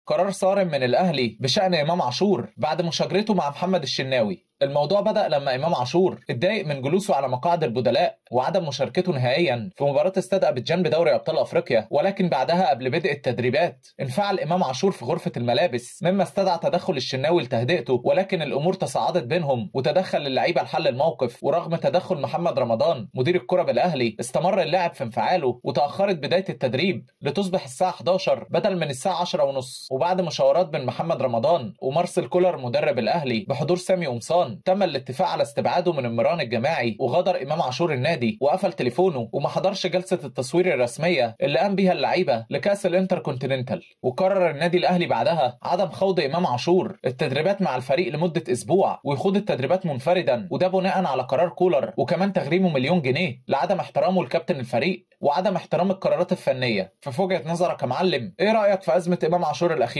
قرار صارم من الأهلي بشأن إمام عاشور بعد مشاجرته مع محمد الشناوي. الموضوع بدأ لما إمام عاشور اتضايق من جلوسه على مقاعد البدلاء وعدم مشاركته نهائيا في مباراة استاد أبيجان بدوري أبطال أفريقيا، ولكن بعدها قبل بدء التدريبات انفعل إمام عاشور في غرفة الملابس مما استدعى تدخل الشناوي لتهدئته، ولكن الأمور تصاعدت بينهم وتدخل اللعيبة لحل الموقف. ورغم تدخل محمد رمضان مدير الكرة بالأهلي استمر اللاعب في انفعاله وتأخرت بداية التدريب لتصبح الساعة 11 بدل من الساعة 10:30. وبعد مشاورات بين محمد رمضان ومارسيل كولر مدرب الأهلي بحضور سامي قمصان تم الاتفاق على استبعاده من المران الجماعي، وغادر إمام عاشور النادي وقفل تليفونه وما حضرش جلسة التصوير الرسمية اللي قام بيها اللعيبة لكأس الانتركونتيننتال. وقرر النادي الأهلي بعدها عدم خوض إمام عاشور التدريبات مع الفريق لمدة أسبوع ويخوض التدريبات منفردا، وده بناء على قرار كولر، وكمان تغريمه 1,000,000 جنيه لعدم احترامه لكابتن الفريق وعدم احترام القرارات الفنية. ففي وجهة نظرك يا معلم، ايه رأيك في أزمة إمام عاشور الأخيرة؟